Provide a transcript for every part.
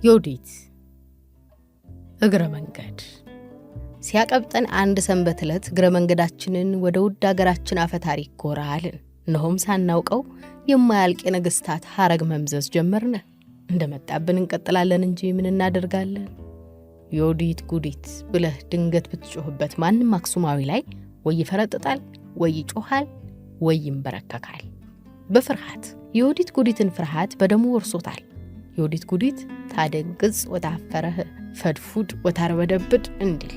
ዮዲት እግረ መንገድ ሲያቀብጠን አንድ ሰንበት ዕለት እግረ መንገዳችንን ወደ ውድ አገራችን አፈ ታሪክ ጎራ አልን። እነሆም ሳናውቀው የማያልቅ የነገስታት ሐረግ መምዘዝ ጀመርን። እንደመጣብን እንቀጥላለን እንጂ ምን እናደርጋለን? ዮዲት ጉዲት ብለህ ድንገት ብትጮህበት ማንም አክሱማዊ ላይ ወይ ይፈረጥጣል፣ ወይ ይጮሃል፣ ወይ ይንበረከካል በፍርሃት። የዮዲት ጉዲትን ፍርሃት በደሙ ወርሶታል። ዮዲት ጉዲት ታደንግጽ ወታፈረህ ፈድፉድ ወታርበደብድ እንዲል።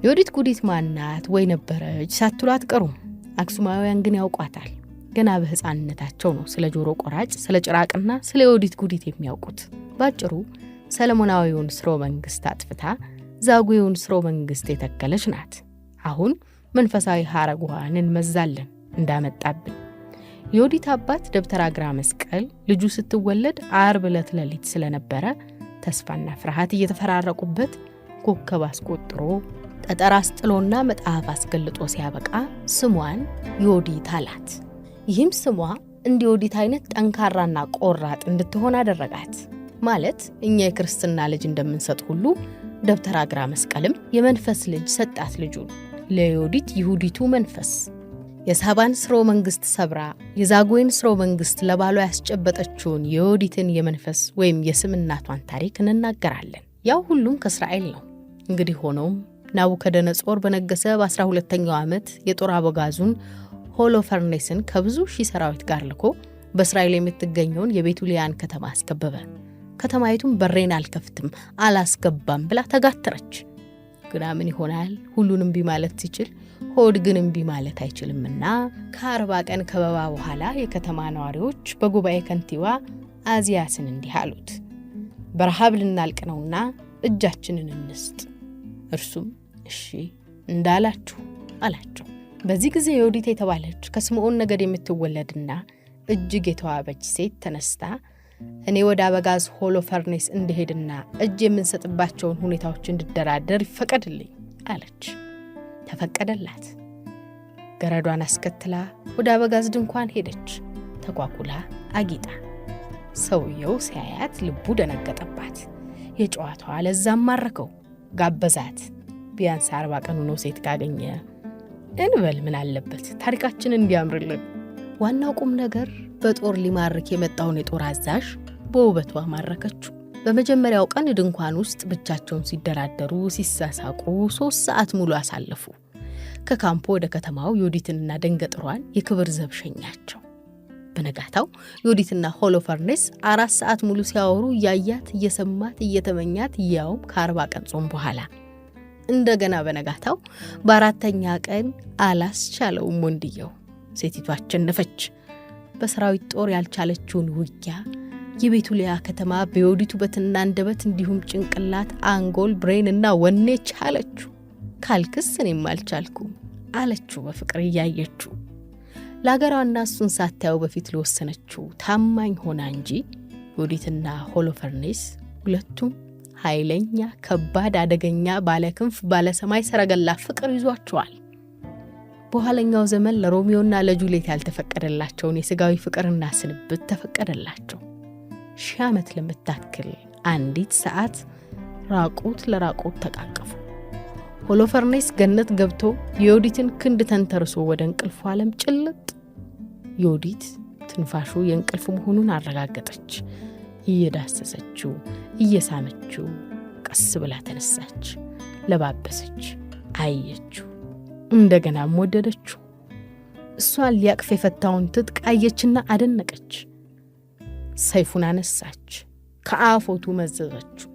ዮዲት ጉዲት ማናት ወይ ነበረች ሳትሉ አትቀሩም። አክሱማውያን ግን ያውቋታል። ገና በሕፃንነታቸው ነው ስለ ጆሮ ቆራጭ፣ ስለ ጭራቅና ስለ ዮዲት ጉዲት የሚያውቁት። ባጭሩ ሰለሞናዊውን ስርወ መንግስት አጥፍታ ዛጉዌውን ስርወ መንግስት የተከለች ናት። አሁን መንፈሳዊ ሐረጓን እንመዛለን እንዳመጣብን። የዮዲት አባት ደብተራ ግራ መስቀል ልጁ ስትወለድ ዓርብ ዕለት ሌሊት ስለነበረ ተስፋና ፍርሃት እየተፈራረቁበት ኮከብ አስቆጥሮ ጠጠር አስጥሎና መጽሐፍ አስገልጦ ሲያበቃ ስሟን ዮዲት አላት። ይህም ስሟ እንደ ዮዲት አይነት ጠንካራና ቆራጥ እንድትሆን አደረጋት። ማለት እኛ የክርስትና ልጅ እንደምንሰጥ ሁሉ ደብተራ ግራ መስቀልም የመንፈስ ልጅ ሰጣት ልጁን ለዮዲት ይሁዲቱ መንፈስ። የሳባን ስርወ መንግስት ሰብራ የዛጉዌን ስርወ መንግስት ለባሏ ያስጨበጠችውን የዮዲትን የመንፈስ ወይም የስም እናቷን ታሪክ እንናገራለን። ያው ሁሉም ከእስራኤል ነው። እንግዲህ ሆኖም ናቡከደነጾር በነገሰ በ12ኛው ዓመት የጦር አበጋዙን ሆሎፈርኔስን ከብዙ ሺህ ሰራዊት ጋር ልኮ በእስራኤል የምትገኘውን የቤቱልያን ከተማ አስከበበ። ከተማይቱም በሬን አልከፍትም አላስገባም ብላ ተጋተረች። ግና ምን ይሆናል፣ ሁሉንም እምቢ ማለት ሲችል ሆድ ግን እምቢ ማለት አይችልምና ከ40 ቀን ከበባ በኋላ የከተማ ነዋሪዎች በጉባኤ ከንቲባ አዚያስን እንዲህ አሉት፣ በረሃብ ልናልቅ ነውና እጃችንን እንስጥ። እርሱም እሺ እንዳላችሁ አላቸው። በዚህ ጊዜ ዮዲት የተባለች ከስምዖን ነገድ የምትወለድና እጅግ የተዋበች ሴት ተነስታ እኔ ወደ አበጋዝ ሆሎፈርኔስ እንድሄድና እጅ የምንሰጥባቸውን ሁኔታዎች እንድደራደር ይፈቀድልኝ አለች። ተፈቀደላት። ገረዷን አስከትላ ወደ አበጋዝ ድንኳን ሄደች። ተኳኩላ አጊጣ። ሰውየው ሲያያት ልቡ ደነገጠባት። የጨዋታዋ ለዛም ማረከው። ጋበዛት። ቢያንስ 40 ቀን ሆኖ ሴት ካገኘ እንበል ምን አለበት ታሪካችን እንዲያምርልን። ዋናው ቁም ነገር በጦር ሊማርክ የመጣውን የጦር አዛዥ በውበቷ ማረከችው። በመጀመሪያው ቀን ድንኳን ውስጥ ብቻቸውን ሲደራደሩ ሲሳሳቁ 3 ሰዓት ሙሉ አሳለፉ። ከካምፖ ወደ ከተማው ዮዲትንና ደንገጥሯን የክብር ዘብ ሸኛቸው። በነጋታው ዮዲትና ሆሎፈርኔስ 4 ሰዓት ሙሉ ሲያወሩ እያያት እየሰማት እየተመኛት ያውም ከ40 ቀን ጾም በኋላ። እንደገና በነጋታው በ4ኛ ቀን አላስቻለውም ወንድየው። ሴቲቷ አሸነፈች። በሰራዊት ጦር ያልቻለችውን ውጊያ የቤቱልያ ከተማ በዮዲት ውበትና አንደበት እንዲሁም ጭንቅላት፣ አንጎል፣ brain እና ወኔ ቻለችው። ካልክስ እኔም አልቻልኩም አለችው በፍቅር እያየችው። ለአገሯና እሱን ሳታየው በፊት ለወሰነችው ታማኝ ሆና እንጂ ዮዲትና ሆሎፈርኔስ ሁለቱም ኃይለኛ፣ ከባድ፣ አደገኛ፣ ባለክንፍ፣ ባለሰማይ ሰረገላ ፍቅር ይዟቸዋል። በኋለኛው ዘመን ለሮሚዮና ለጁሌት ያልተፈቀደላቸውን የስጋዊ ፍቅርና ስንብት ተፈቀደላቸው። 1000 ዓመት ለምታክል አንዲት ሰዓት ራቁት ለራቁት ተቃቀፉ። ሆሎፈርኔስ ገነት ገብቶ የዮዲትን ክንድ ተንተርሶ ወደ እንቅልፉ ዓለም ጭልጥ። ዮዲት ትንፋሹ የእንቅልፍ መሆኑን አረጋገጠች። እየዳሰሰችው እየሳመችው ቀስ ብላ ተነሳች፣ ለባበሰች፣ አየችው፣ እንደገናም ወደደችው። እሷን ሊያቅፍ የፈታውን ትጥቅ አየችና አደነቀች። ሰይፉን አነሳች፣ ከአፎቱ መዘዘችው።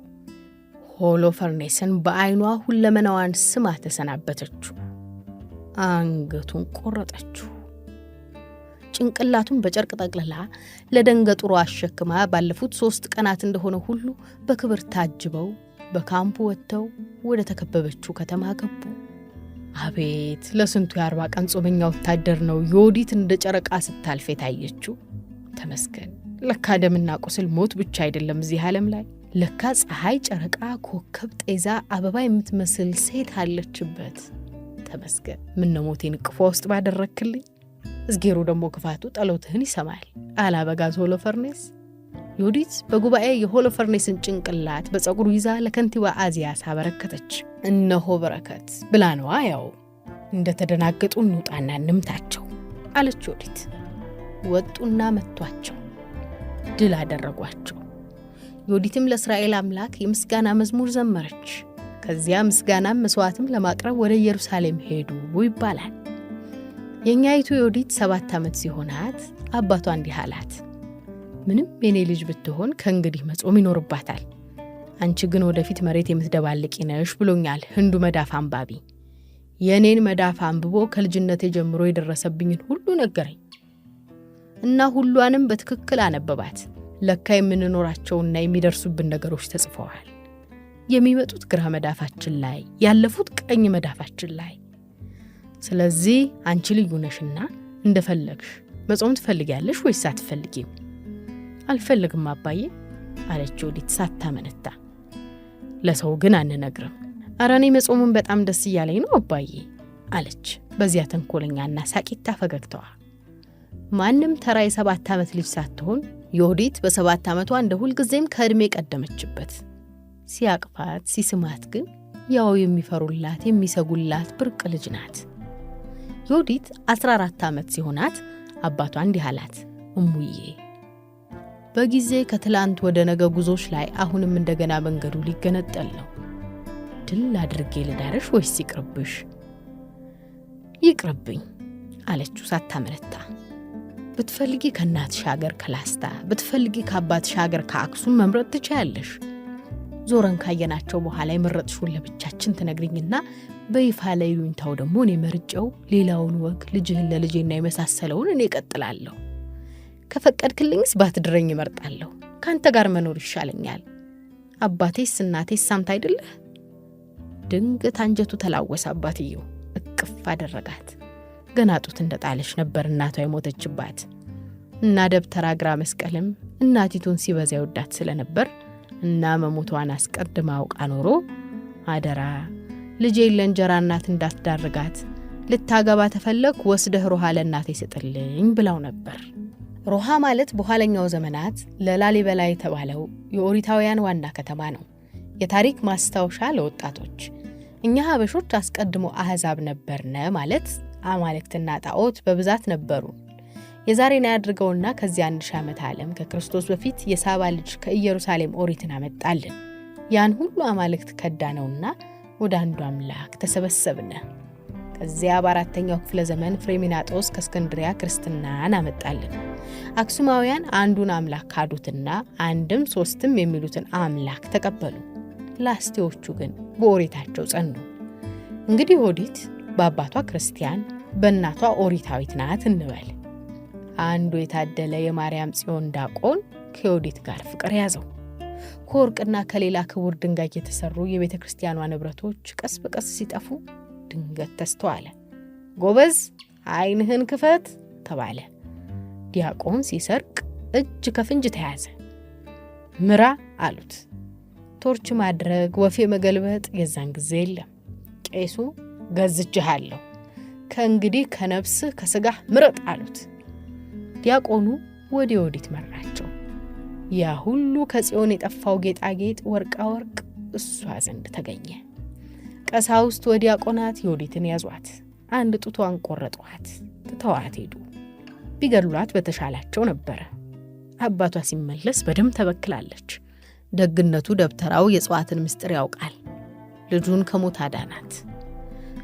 ሆሎፈርኔስን በዓይኗ ሁለመናዋን ስማ ተሰናበተችው። አንገቱን ቆረጠችው። ጭንቅላቱን በጨርቅ ጠቅልላ ለደንገጡሮ አሸክማ ባለፉት 3 ቀናት እንደሆነ ሁሉ በክብር ታጅበው በካምፑ ወጥተው ወደ ተከበበችው ከተማ ገቡ። አቤት ለስንቱ የ40 ቀን ጾመኛ ወታደር ነው ዮዲት እንደ ጨረቃ ስታልፍ የታየችው። ተመስገን። ለካ ደምና ቁስል ሞት ብቻ አይደለም እዚህ ዓለም ላይ። ለካ ፀሐይ፣ ጨረቃ፣ ኮከብ፣ ጤዛ፣ አበባ የምትመስል ሴት አለችበት። ተመስገን። ምነው ሞቴን እቅፏ ውስጥ ባደረክልኝ። እዝጌሩ ደግሞ ክፋቱ ጠሎትህን ይሰማል አለ አበጋዝ ሆሎፈርኔስ። ዮዲት በጉባኤ የሆሎፈርኔስን ጭንቅላት በፀጉሩ ይዛ ለከንቲባ አዚያስ አበረከተች። እነሆ በረከት ብላ ነዋ፣ ያው እንደተደናገጡ እንውጣና እንምታቸው አለች ዮዲት። ወጡና መቷቸው፣ ድል አደረጓቸው። ዮዲትም ለእስራኤል አምላክ የምስጋና መዝሙር ዘመረች። ከዚያ ምስጋናም መስዋዕትም ለማቅረብ ወደ ኢየሩሳሌም ሄዱ ይባላል። የእኛይቱ ዮዲት 7 ዓመት ሲሆናት አባቷ እንዲህ አላት፣ ምንም የኔ ልጅ ብትሆን ከእንግዲህ መጾም ይኖርባታል። አንቺ ግን ወደፊት መሬት የምትደባልቂ ነሽ ብሎኛል ህንዱ መዳፍ አንባቢ። የኔን መዳፍ አንብቦ ከልጅነቴ ጀምሮ የደረሰብኝን ሁሉ ነገረኝ እና ሁሏንም በትክክል አነበባት። ለካ የምንኖራቸውና የሚደርሱብን ነገሮች ተጽፈዋል። የሚመጡት ግራ መዳፋችን ላይ፣ ያለፉት ቀኝ መዳፋችን ላይ። ስለዚህ አንቺ ልዩ ነሽና እንደፈለግሽ መጾም ትፈልጊያለሽ ወይስ አትፈልጊም? አልፈልግም አባዬ አለች ዮዲት ሳታመነታ። ለሰው ግን አንነግርም። ኧረ እኔ መጾሙን በጣም ደስ እያለኝ ነው አባዬ አለች በዚያ ተንኮለኛና ሳቂታ ፈገግታዋ። ማንም ተራ የ7 ዓመት ልጅ ሳትሆን ዮዲት በ7 ዓመቷ እንደ ሁልጊዜም ከእድሜ ቀደመችበት። ሲያቅፋት ሲስማት ግን ያው የሚፈሩላት የሚሰጉላት ብርቅ ልጅ ናት። ዮዲት 14 ዓመት ሲሆናት አባቷ እንዲህ አላት፣ እሙዬ በጊዜ ከትላንት ወደ ነገ ጉዞሽ ላይ አሁንም እንደገና መንገዱ ሊገነጠል ነው። ድል አድርጌ ልዳርሽ ወይስ ይቅርብሽ? ይቅርብኝ አለችው ሳታመነታ። ብትፈልጊ ከእናትሽ ሀገር ከላስታ፣ ብትፈልጊ ከአባትሽ ሀገር ከአክሱም መምረጥ ትችያለሽ። ዞረን ካየናቸው በኋላ የመረጥሽውን ለብቻችን ትነግሪኝና በይፋ ለይሉኝታው ደግሞ እኔ መርጨው ሌላውን ወግ ልጅህን ለልጄና የመሳሰለውን እኔ እቀጥላለሁ። ከፈቀድክልኝስ ባትድረኝ እመርጣለሁ። ካንተ ጋር መኖር ይሻለኛል። አባቴስ እናቴስ አንተ አይደለህ? ድንገት አንጀቱ ተላወሰ። አባትየው እቅፍ አደረጋት። ገና ጡት እንደጣለች ነበር እናቷ የሞተችባት። እና ደብተራ ግራ መስቀልም እናቲቱን ሲበዛ ይወዳት ስለነበር እና መሞቷን አስቀድማ አውቃ ኖሮ አደራ ልጄን ለእንጀራ እናት እንዳትዳርጋት፣ ልታገባ ተፈለግ ወስደህ ሮሃ ለእናቴ ስጥልኝ ብላው ነበር። ሮሃ ማለት በኋለኛው ዘመናት ለላሊበላ የተባለው የኦሪታውያን ዋና ከተማ ነው። የታሪክ ማስታወሻ ለወጣቶች። እኛ ሀበሾች አስቀድሞ አህዛብ ነበርነ ማለት አማልክትና ጣዖት በብዛት ነበሩ። የዛሬን ያድርገውና ከዚያ 1000 ዓመት ዓለም ከክርስቶስ በፊት የሳባ ልጅ ከኢየሩሳሌም ኦሪትን አመጣልን። ያን ሁሉ አማልክት ከዳነውና ወደ አንዱ አምላክ ተሰበሰብነ። ከዚያ በ4ኛው ክፍለ ዘመን ፍሬሚናጦስ ከእስክንድሪያ ክርስትናን አመጣልን። አክሱማውያን አንዱን አምላክ ካዱትና አንድም ሶስትም የሚሉትን አምላክ ተቀበሉ። ላስቴዎቹ ግን በኦሪታቸው ጸኑ። እንግዲህ ዮዲት በአባቷ ክርስቲያን በእናቷ ኦሪታዊት ናት እንበል። አንዱ የታደለ የማርያም ጽዮን ዲያቆን ከዮዲት ጋር ፍቅር ያዘው። ከወርቅና ከሌላ ክቡር ድንጋይ የተሰሩ የቤተክርስቲያኗ ንብረቶች ቀስ በቀስ ሲጠፉ ድንገት ተስተዋለ። ጎበዝ ዓይንህን ክፈት ተባለ። ዲያቆን ሲሰርቅ እጅ ከፍንጅ ተያዘ። ምራ አሉት። ቶርች ማድረግ ወፌ መገልበጥ የዛን ጊዜ የለም። ቄሱ ገዝቼሃለሁ፣ ከእንግዲህ ከነፍስህ ከስጋህ ምረጥ አሉት። ዲያቆኑ ወደ ዮዲት መራቸው። ያ ሁሉ ከጽዮን የጠፋው ጌጣጌጥ ወርቃ ወርቅ እሷ ዘንድ ተገኘ። ቀሳውስት ወዲያቆናት ዮዲትን ያዟት፣ አንድ ጡቷን ቆረጧት፣ ትተዋት ሄዱ። ቢገድሏት በተሻላቸው ነበረ። አባቷ ሲመለስ በደም ተበክላለች። ደግነቱ ደብተራው የእጽዋትን ምስጢር ያውቃል። ልጁን ከሞት አዳናት።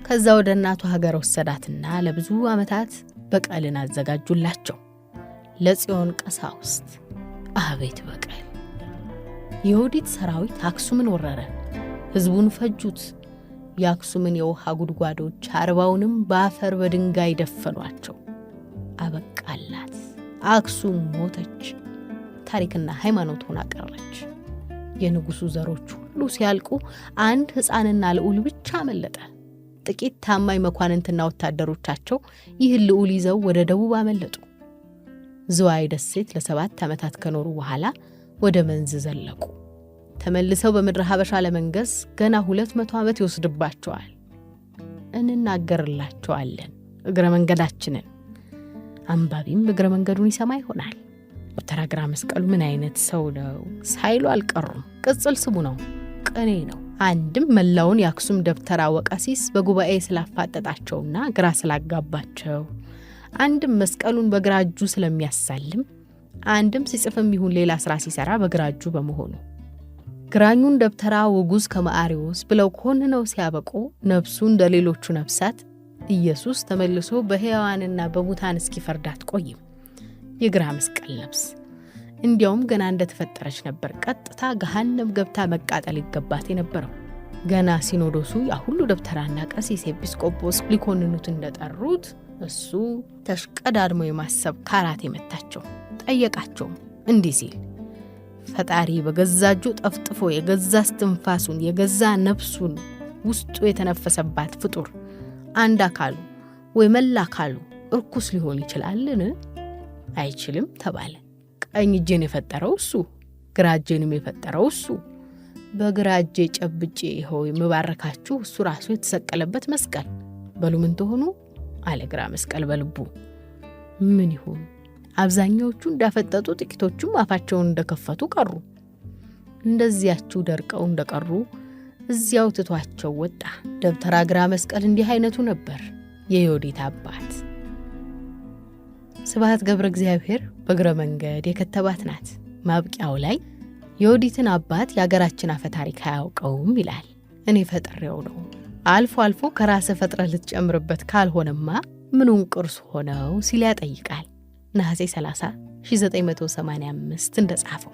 ከዛ ወደ እናቷ ሀገር ወሰዳትና ለብዙ ዓመታት በቀልን አዘጋጁላቸው ለጽዮን ቀሳውስት። አቤት በቀል! የዮዲት ሰራዊት አክሱምን ወረረ። ህዝቡን ፈጁት። የአክሱምን የውሃ ጉድጓዶች 40ውንም በአፈር በድንጋይ ደፈኗቸው። አበቃላት። አክሱም ሞተች። ታሪክና ሃይማኖት ሆና ቀረች። የንጉሱ ዘሮች ሁሉ ሲያልቁ አንድ ሕፃንና ልዑል ብቻ አመለጠ። ጥቂት ታማኝ መኳንንትና ወታደሮቻቸው ይህን ልዑል ይዘው ወደ ደቡብ አመለጡ። ዝዋይ ደሴት ለ7 ዓመታት ከኖሩ በኋላ ወደ መንዝ ዘለቁ። ተመልሰው በምድረ ሀበሻ ለመንገስ ገና 200 ዓመት ይወስድባቸዋል። እንናገርላቸዋለን እግረ መንገዳችንን። አንባቢም እግረ መንገዱን ይሰማ ይሆናል። ደብተራ ግራ መስቀሉ ምን አይነት ሰው ነው ሳይሉ አልቀሩም። ቅጽል ስሙ ነው፣ ቅኔ ነው። አንድም መላውን የአክሱም ደብተራ ወቀሲስ በጉባኤ ስላፋጠጣቸውና ግራ ስላጋባቸው፣ አንድም መስቀሉን በግራ እጁ ስለሚያሳልም፣ አንድም ሲጽፍም ይሁን ሌላ ስራ ሲሰራ በግራ እጁ በመሆኑ ግራኙን ደብተራ ውጉዝ ከመአሪዎስ ብለው ኮንነው ሲያበቁ ነፍሱ እንደ ሌሎቹ ነፍሳት ኢየሱስ ተመልሶ በሕያዋንና በሙታን እስኪፈርድ አትቆይም። የግራ መስቀል ነፍስ እንዲያውም ገና እንደተፈጠረች ነበር ቀጥታ ገሃነም ገብታ መቃጠል ይገባት የነበረው። ገና ሲኖዶሱ ያ ሁሉ ደብተራና ቀሲስ ኤጲስቆጶስ ሊኮንኑት እንደጠሩት እሱ ተሽቀዳድሞ የማሰብ ካራት የመታቸው ጠየቃቸውም እንዲህ ሲል፣ ፈጣሪ በገዛ እጁ ጠፍጥፎ የገዛ እስትንፋሱን የገዛ ነፍሱን ውስጡ የተነፈሰባት ፍጡር አንድ አካሉ ወይ መላ አካሉ እርኩስ ሊሆን ይችላልን? አይችልም ተባለ። ቀኝ እጄን የፈጠረው እሱ፣ ግራ እጄንም የፈጠረው እሱ፣ በግራ እጄ ጨብጬ ይኸው የምባረካችሁ እሱ ራሱ የተሰቀለበት መስቀል በሉ ምን ትሆኑ አለ ግራ መስቀል በልቡ። ምን ይሁን? አብዛኛዎቹ እንዳፈጠጡ፣ ጥቂቶቹም አፋቸውን እንደከፈቱ ቀሩ። እንደዚያችሁ ደርቀው እንደቀሩ እዚያው ትቷቸው ወጣ። ደብተራ ግራ መስቀል እንዲህ አይነቱ ነበር የዮዲት አባት። ስብሐት ገብረ እግዚአብሔር በእግረ መንገድ የከተባት ናት። ማብቂያው ላይ የዮዲትን አባት የአገራችን አፈ ታሪክ አያውቀውም ይላል። እኔ ፈጥሬው ነው። አልፎ አልፎ ከራስህ ፈጥረህ ልትጨምርበት ካልሆነማ ምኑን ቅርስ ሆነው ሲል ያጠይቃል። ነሐሴ 30 1985 እንደጻፈው።